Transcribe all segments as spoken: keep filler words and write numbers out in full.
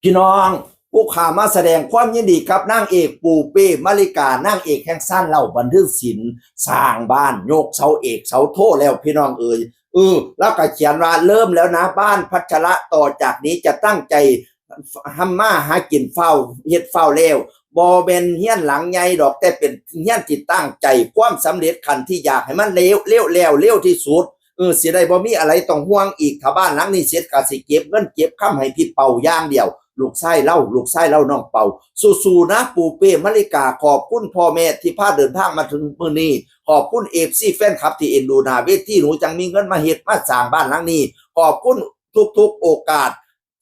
พี่น้อง ผู้ข่าวมาแสดงความยินดีกับนางเอกปูเป้มาริกา นางเอกแห่งซ่านเหล้าบันเทิงศิลป์ สร้างบ้านยกเสาเอกเสาโทแล้วพี่น้องเอ๋ย เออ แล้วก็เขียนว่าเริ่มแล้วนะ บ้านพัชระต่อจากนี้จะตั้งใจทำมาหากินเฝ้าเฮ็ดเฝ้าแล้ว บ่แม่นเฮียนหลังใหญ่ดอก แต่เป็นเฮียนที่ตั้งใจ ความสำเร็จขั้นที่อยากให้มันเร็วเร็วแล้วเร็วที่สุด เออ สิได้บ่มีอะไรต้องห่วงอีก ถ้าบ้านหลังนี้เสร็จก็สิเก็บเงินเก็บคำให้พี่เป่าอย่างเดียว ลูกชายเล่า ลูกชายเล่าน้องเป่า สู้ๆนะปูเป้มาริกา ขอบคุณพ่อแม่ที่พาเดินทางมาถึงมื้อนี้ ขอบคุณเอฟซีแฟนคลับที่เอ็นดูหน้าเวที หนูจังมีเงินมาเฮ็ดมาสร้างบ้านหลังนี้ ขอบคุณทุกๆโอกาส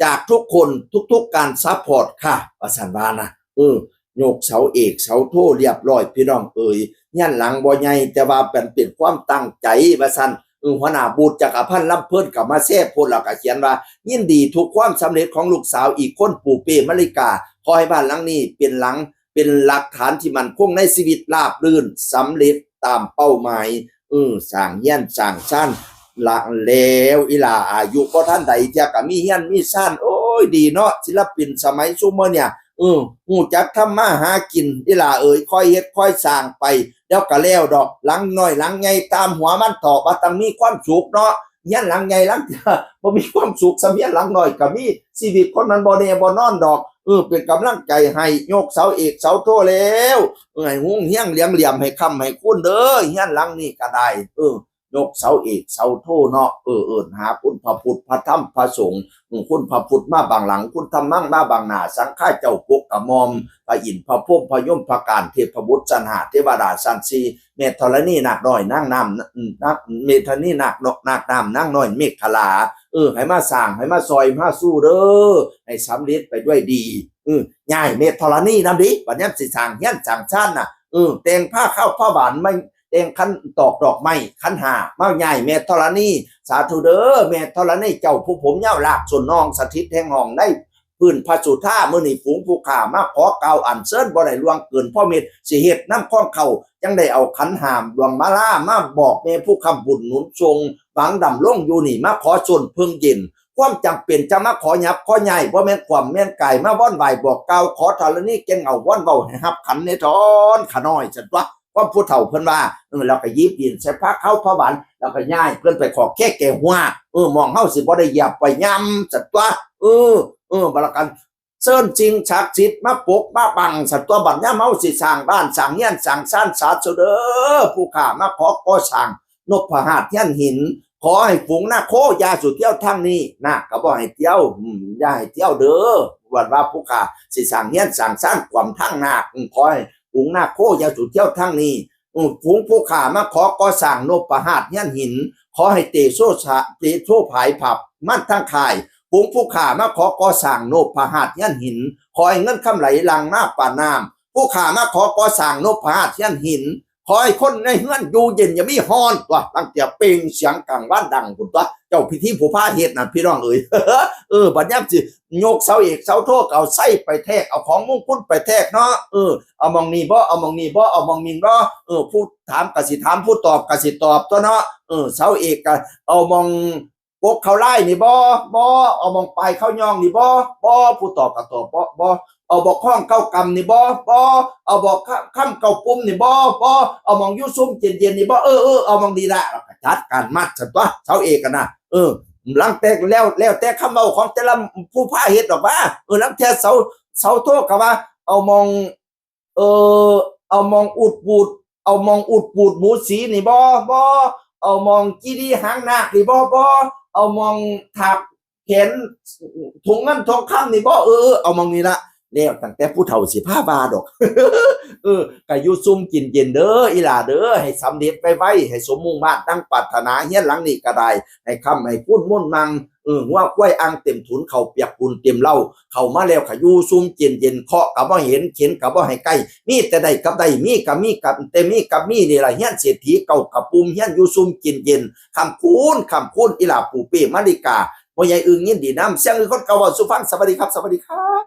จากทุกคนทุกๆการซัพพอร์ตค่ะ ว่าซั่นว่านะ เออ ยกเสาเอกเสาโทเรียบร้อยพี่น้องเอ๋ย เฮียนหลังบ่ใหญ่ แต่ว่ามันเป็นความตั้งใจ ว่าซั่น เออ หัวหน้าบูธจักรพันธ์ลำเพิ่นก็มาแชร์โพสต์แล้วก็เขียนว่า ยินดีทุกความสำเร็จของลูกสาวอีกคนปูเป้มาริกา ขอให้บ้านหลังนี้เป็นหลัง เป็นหลักฐานที่มั่นคงในชีวิต ราบรื่น สำเร็จตามเป้าหมาย เออ สร้างเฮียนสร้างซ่านละแล้ว อีหล่าอายุบ่ทันใดเทื่อก็มีเฮียนมีซ่าน โอ้ย ดีเนาะ ศิลปินสมัยซุมื้อเนี่ย เออ ฮู้จักทำมาหากิน อีหล่าเอ๋ย ค่อยเฮ็ดค่อยสร้างไป เดี๋ยวก็แล้วดอก หลังน้อยหลังใหญ่ตามหัวมันเถาะ ว่าต้องมีความสุขเนาะ เฮียนหลังใหญ่หลัง บ่มีความสุขส่ำเฮียนหลังน้อยก็มี ชีวิตคนมันบ่แน่บ่นอนดอก เออ เป็นกำลังใจให้ ยกเสาเอกเสาโทแล้ว เออ ให้ฮุ่งเฮียงเหลียงเหลี่ยมให้ค้ำให้คูณเด้อ เฮียนหลังนี้ก็ได้ เออ ยกเสาเอกเสาโทเนาะ เออ เอิ้นหาคุณพระพุทธพระธรรมพระสงฆ์ เออ คุณพระพุทธมาบางหลัง คุณธรรมังมาบางหน้า สังฆาเจ้าปกกระหม่อม พระอินทร์พระพรหมพระยมพระกาณเทพบุตรชั้นห้า เทวดาชั้นสี่ แม่ธรณีนาคน้อยนางน้ำ อืม นาง แม่ธรณีนาคน้อย นาคน้ำนางน้อยเมขลา เออ ให้มาสร้าง ให้มาซอย มาสู้เด้อ ให้สำเร็จไปด้วยดี เออ ย้ายแม่ธรณีนำดิ บัดยามสิสร้างเฮือนสร้างซานน่ะ เออ แต่งผ้าข้าวผ้าหวาน มาแต่งขันตอกดอกไม้ ขันห้า มาย้ายแม่ธรณี สาธุเด้อ แม่ธรณี เจ้าผู้ผมยาวลากส้นน้อง สถิตแห่งห้องใน พื้นพระสุธา มื้อนี้ฝูงผู้ข้ามาขอกล่าวอัญเชิญ บ่ได้ล่วงเกินพอเม็ด สิเฮ็ดนำของเขา จั่งได้เอาขันห้าดวงมาลามาบอกแม่ผู้ค้ำบุญหนุนส่ง หวังดำรงอยู่นี่ มาขอส่วนเพิ่งเย็น ความจำเป็นจะมาขอหยับขอย้าย บ่แม่นขวามแม่นกาย มาว่อนไหวบอกกล่าว ขอธรณีแก่นเหง้าว่อนเว้าให้ฮับขันแน่ทอน ขาน้อย ซั่นตั๊ว ความผู้เฒ่าเพิ่นว่า เออ แล้วก็หยิบดินใส่ผ้าขาวผ้าหวาน แล้วก็ย้ายเพิ่นไปขอบแค่แก่หัว เออ หม่องเฮาสิบ่ได้เหยียบไปย่ำ ซั่นตั๊ว เออ เออ บัดละกัน เชิญสิ่งศักดิ์สิทธิ์มาปกมาบัง ซั่นตั๊ว บัดยามเฮาสิสร้างบ้านสร้างเฮือนสร้างซาน สาธุเด้อ ผู้ข้ามาขอก่อสร้างนพหัตถ์เฮือนหิน ขอให้ฝูงนาคโคอย่าสู่เที่ยวทางนี้ นาคก็บ่ให้เที่ยว อืม อย่าให้เที่ยวเด้อ ว่าว่าผู้ข้าสิสร้างเฮือนสร้างซานขวามทางนาค อืม ขอให้ฝูงนาคโคอย่าสู่เที่ยวทางนี้ อืม ฝูงผู้ข้ามาขอก่อสร้างนพหัตถ์เฮือนหิน ขอให้เตโชสะ เตโชผายผับ มันทั้งข่าย ฝูงผู้ข้ามาขอก่อสร้างนพหัตถ์เฮือนหิน ขอให้เงินคำไหลหลั่งมาปานน้ำ ผู้ข้ามาขอก่อสร้างนพหัตถ์เฮือนหิน ขอให้คนในเฮือนอยู่เย็นอย่ามีฮ้อนตั๊ว ลางเทื่อเปล่งเสียงกลางวานดังพุ้นตั๊ว เจ้าพิธีผู้พาเฮ็ดน่ะพี่น้องเอ๋ย เออ บัดยามสิยกเสาเอกเสาโทก็เอาไส้ไปแทก เอาของมงคลไปแทกเนาะ เออ เอาหม่องนี้บ่ เอาหม่องนี้บ่ เอาหม่องนี้บ่ เออ ผู้ถามก็สิถาม ผู้ตอบก็สิตอบตั๊วเนาะ เออ เสาเอกก็เอาหม่อง ปกเข้าลายนี่บ่ บ่ เอาหม่องปลายเข้าย่องนี่บ่ บ่ ผู้ตอบก็ตอบ บ่ บ่ เอาบ่อค้องเก้ากำนี่บ่ บ่ เอาบ่อค้ำเก้าปุ่มนี่บ่ บ่ เอาหม่องอยู่ซุ่มเย็นๆนี่บ่ เออ เออ เอาหม่องนี้ละ แล้วก็จัดการมัดซั่นตั๊ว เสาเอกอะนะ เออ หลังแต่แล้ว แล้วแต่คำเว้าของแต่ละผู้พาเฮ็ดดอกว่า เออ ลางเทื่อเสา เสาโทก็ว่า เอาหม่อง เออ เอาหม่องอุดปูด เอาหม่องอุดปูดหมูสีนี่บ่ บ่ เอาหม่องจีดีหางนาคนี่บ่ บ่ เอาหม่องถากแขนถุงเงินทองคำนี่บ่ เออ เออ เอาหม่องนี้ละ แล้วตั้งแต่ผู้เฒ่าสิพาว่าดอก เออ ก็อยู่ซุ่มกินเย็นเด้อ อีหล่าเด้อ ให้สำเร็จไวๆ ให้สมมุ่งมาดดังปรารถนา เฮือนหลังนี้ก็ได้ ให้ค้ำให้คูณมนต์มั่ง เออ งัวควายอ่างเต็มถุน เข้าเปียกปูนเต็มเล้า เข้ามาแล้วก็อยู่ซุ่มกินเย็น เคาะก็บ่เห็น เข็ญก็บ่ให้ใกล้ มีแต่ได้กับได้ มีก็มีกับ แต่มีกับมีนี่ล่ะ เฮือนเศรษฐีเก่ากับปูม เฮือนอยู่ซุ่มกินเย็น ค่ำคูณ ค่ำคูณ อีหล่าปูเป้มาริกา พ่อใหญ่อึ่งยินดีนำ เสียงอึ่งคนเก่าเว้าสู่ฟัง สวัสดีครับ สวัสดีครับ